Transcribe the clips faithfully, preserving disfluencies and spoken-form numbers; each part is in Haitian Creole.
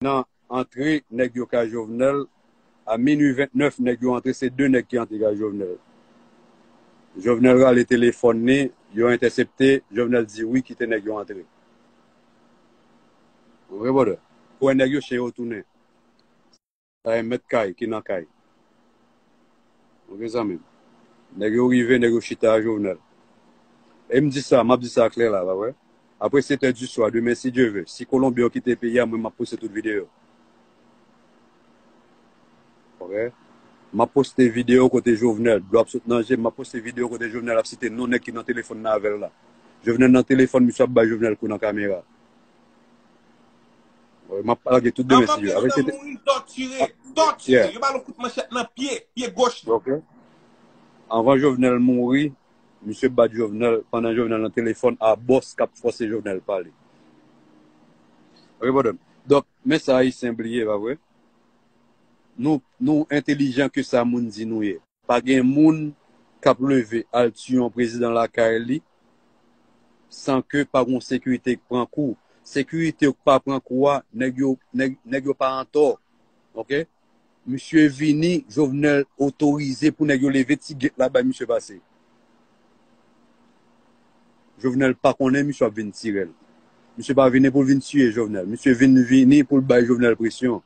nan antre nèg yo kay Jovenel, a minui vennèf, nèg yo antre, se de nèg ki antre kay Jovenel. Jovenel rale telefòn li, yo entèsepte, Jovenel di wi, kite nèg yo antre. Ou konprann, brother? Pou wè nèg yo, chen yo tounen. Sa e mèt kay ki nan kay. Ok, zanmi m. Nèg yo rive, nèg yo chita a Jovenel. E m di sa, m ap di sa klè la, pa vre? Apre sèt è di swa, demen, si Dye ve, si Kolonbyen yo kite peyi a, mwen, m ap poste tout videyo. Ok? M ap poste videyo kote Jovenel, dlo ap sot nan je m, m ap poste videyo kote Jovenel ap site non nèg ki nan telefòn nan avè l la. Jovenel nan telefòn, misye ap bay Jovenel kou nan kamera. Wi, m ap lage tout demen, si Dye ve. Apre, se te- mouri tòtire, tòtire. Yeah. Yo ba l yon kout manchèt nan pye, pye goch li. Ok. Anvan Jovenel mouri, misye bat Jovenel, pandan Jovenel nan telefòn a bòs k ap fòse Jovenel pale. Ok, brother. Donk, men sa Ayisyen bliye, pa vre? Nou, nou entelijan ke sa moun di nou ye. Pa gen moun k ap leve al tiye yon prezidan lakay li san ke pa gon sekirite k pran kou. Sekirite yo k pa pran kou a, nèg yo, nèg, nèg yo pa antò. Ok? Misye vini, Jovenel otorize pou nèg yo leve ti gate la bay misye pase. Jovenel pa konnen misye ap vin tire l. Misye pa vini pou l vin tiye Jovenel. Misye vin vini pou l bay Jovenel presyon.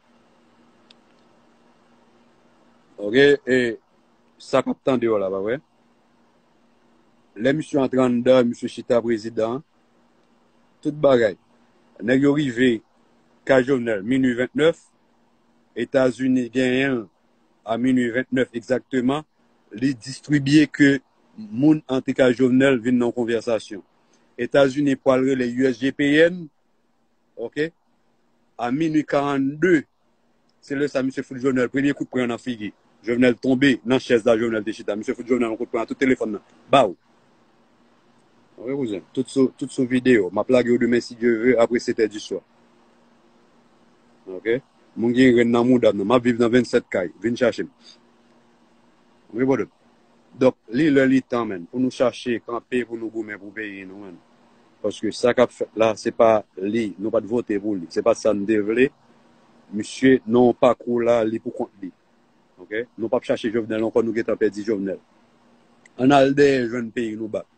Ok? E sa k ap tande yo la, pa vre? Lè misye antre anndan, misye chita prezidan, tout bagay. Nèg yo rive kay Jovenel, minui vennèf, Etazini genyen l a minui vennèf egzakteman, li distribye ke moun antre kay Jovenel vin nan yon konvèsasyon. Etazini pral rele U S G P N, ok, a minui karannde, se lè sa misye fout Jovenel premye kout pwen nan figi. Jovenel tonbe nan chèz la, Jovenel te chita. Misye fout Jovenel yon kout pwen nan tout telefòn nan. Baw! Ok, kouzen. Tout sou, tout sou videyo. M ap lage yo demen, si Dye ve, apre sèt è di swa. Ok? Moun gen grenn nan mouda m nan. M ap viv nan vennsèt kay. Vin chache m. Ok, brother? Donk, li lè li tan, menn, pou nou chache kanpe, pou nou goumen pou peyi nou, menn. Paske sa k ap fèt la, se pa li. Nou pa t vote pou li. Se pa sa n te vle. Misye, nan yon pakou la, li pou kont li. Ok? Nou p ap chache Jovenel ankò, nou gentan pèdi Jovenel. Ann al dèyè jwenn peyi nou bak.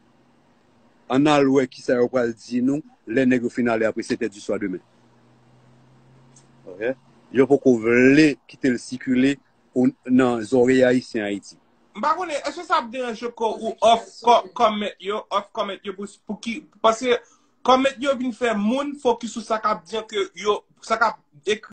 Ann al wè kisa yo pral di nou lè nèg yo fin ale apre sèt è di swa demen. Ok? Yo poko vle kite l sikile o-, nan zòrèy Ayisyen Ayiti. M pa konnen, èske sa ap deranje kò ou off co-, comment yo, off comment yo pou, pou ki, paske comment yo vin fè moun fokis sou sa k ap di an ke yo, sa k ap ekri